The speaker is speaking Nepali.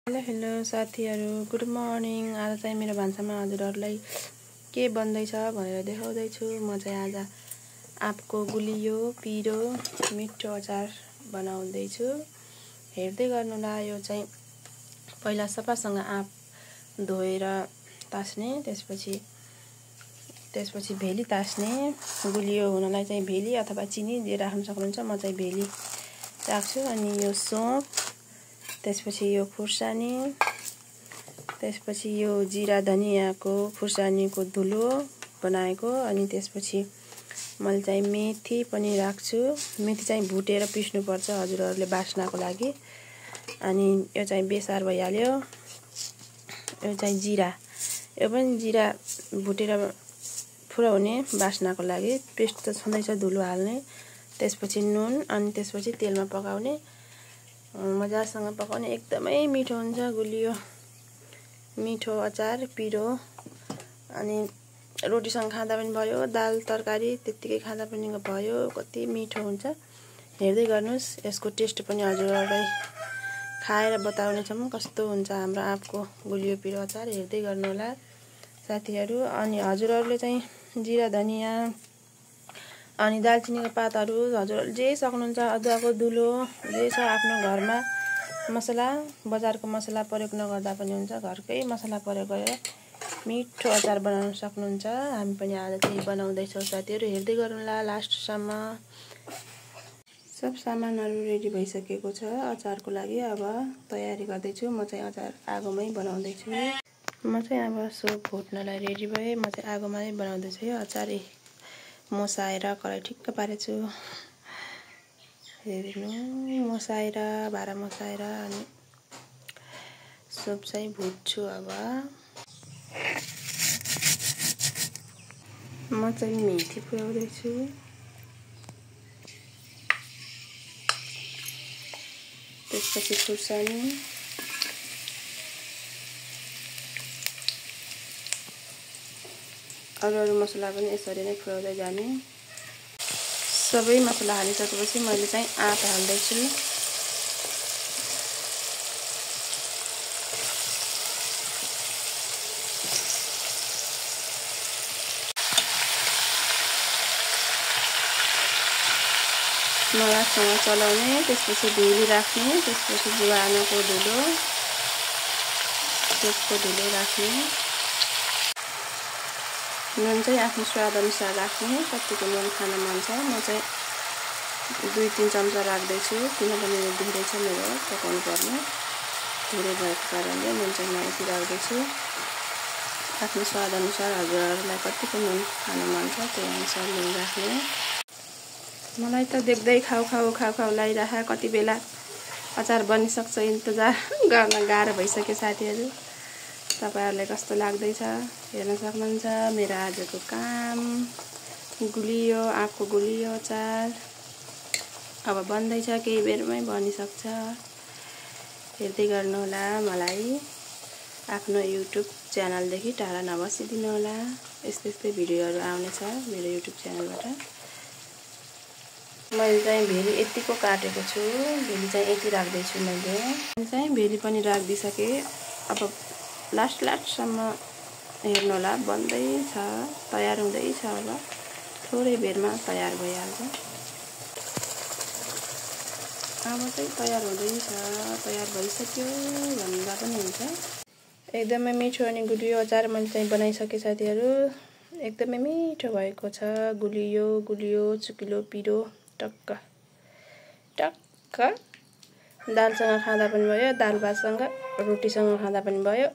हेलो साथीहरु, गुड मर्निङ। आज चाहिँ मेरो भान्सामा हजुरहरुलाई के बन्दैछ भनेर देखाउँदैछु। म चाहिँ आज आँपको गुलियो पिरो मिठो अचार बनाउँदैछु। हेर्दै गर्नुला। यो चाहिँ पहिला सफासँग आँप धोएर तास्ने, त्यसपछि भेली तास्ने। गुलियो हुनलाई चाहिँ भेली अथवा चिनी जे राख्न सक्नुहुन्छ। म चाहिँ भेली राख्छु। अनि यो सोप, त्यसपछि यो खुर्सानी, त्यसपछि यो जिरा धनियाको खुर्सानीको धुलो बनाएको। अनि त्यसपछि मैले चाहिँ मेथी पनि राख्छु। मेथी चाहिँ भुटेर पिस्नुपर्छ हजुरहरुले बास्नाको लागि। अनि यो चाहिँ बेसार भइहाल्यो। यो चाहिँ जिरा, यो पनि जिरा भुटेर फुराउने बास्नाको लागि। पेस्ट त छँदैछ, धुलो हाल्ने। त्यसपछि नुन, अनि त्यसपछि तेलमा पकाउने। मजासँग पकाउने। एकदमै मिठो हुन्छ गुलियो, मिठो अचार पिरो। अनि रोटीसँग खाँदा पनि भयो, दाल तरकारी त्यतिकै खाँदा पनि भयो। कति मिठो हुन्छ, हेर्दै गर्नुस्। यसको टेस्ट पनि हजुरहरुलाई खाएर बताउने छौं कस्तो हुन्छ हाम्रो आँपको गुलियो पिरो अचार। हेर्दै गर्नु होला साथीहरु। अनि हजुरहरुले चाहिँ जिरा धनिया अनि दालचिनीको पातहरु हजुरहरुले जे सक्नुहुन्छ, अदुवाको धुलो जे छ आफ्नो घरमा मसला, बजारको मसला प्रयोग नगर्दा पनि हुन्छ। घरकै मसला प्रयोग गरेर मिठो अचार बनाउन सक्नुहुन्छ। हामी पनि आज त्यही बनाउँदैछौँ साथीहरु। हेर्दै गर्नुला लास्टसम्म। सब सामानहरु रेडी भइसकेको छ अचारको लागि। अब तयारी गर्दैछु। म चाहिँ अचार आगोमै बनाउँदैछु। म चाहिँ अब सोप फुट्नलाई रेडी भए। म चाहिँ आगोमै बनाउँदैछु। यो अचार मोसाएर कराई ठिक्क पारेछु। हेर्नु, मोसाएर भारा मोसाएर अनि सोप चाहिँ भुट्छु। अब म चाहिँ मेथी पुर्याउँदैछु। त्यसपछि खुर्सानी, अरू मसला पनि यसरी नै पुर्याउँदै जाने। सबै मसला हालिसकेपछि मैले चाहिँ आँप हाल्दैछु। नरासँग चलाउने, त्यसपछि भेली राख्ने, त्यसपछि जुवानको धुलो, त्यसको धुलो राख्ने। नुन चाहिँ आफ्नो स्वाद अनुसार राख्ने, कतिको नुन खान मन छ। म चाहिँ 2-3 चम्चा राख्दैछु, किनभने धेरै छ मेरो पकाउनु पर्ने। धेरै भएको कारणले नुन चाहिँ म यति राख्दैछु। आफ्नो स्वाद अनुसार हजुरहरुलाई कतिको नुन खान मन छ त्यही अनुसार नुन राख्ने। मलाई त देख्दै खाउ लागिरहा। कति बेला अचार बनिसक्छ इन्तजार गर्न गाह्रो भइसक्यो साथीहरु। तपाईहरुलाई कस्तो लाग्दैछ हेर्न सक्नुहुन्छ। मेरो आजको काम गुलियो, आँपको गुलियो अचार अब बन्दैछ, केही बेरमै बनिसक्छ। हेर्दै गर्नु होला। मलाई आफ्नो युट्युब च्यानलदेखि टाढा नबसिदिनु होला। यस्तै भिडियोहरु आउनेछ मेरो युट्युब च्यानलबाट। मैले चाहिँ भेली यतिको काटेको छु। भेली चाहिँ यति राख्दैछु मैले चाहिँ भेली पनि राखिदिसके। अब लास्टसम्म हेर्नु होला। बन्दैछ, तयार हुँदैछ। अब थोरै बेरमा तयार भइहाल्छ। अब चाहिँ तयार हुँदैछ, तयार भइसक्यो भन्दा पनि हुन्छ। एकदमै मिठो अनि गुलियो अचार मैले चाहिँ बनाइसके साथीहरु। एकदमै मिठो भएको छ। गुलियो चुकिलो पिरो टक्क दालसँग खाँदा पनि भयो, दाल भातसँग रोटीसँग खाँदा पनि भयो।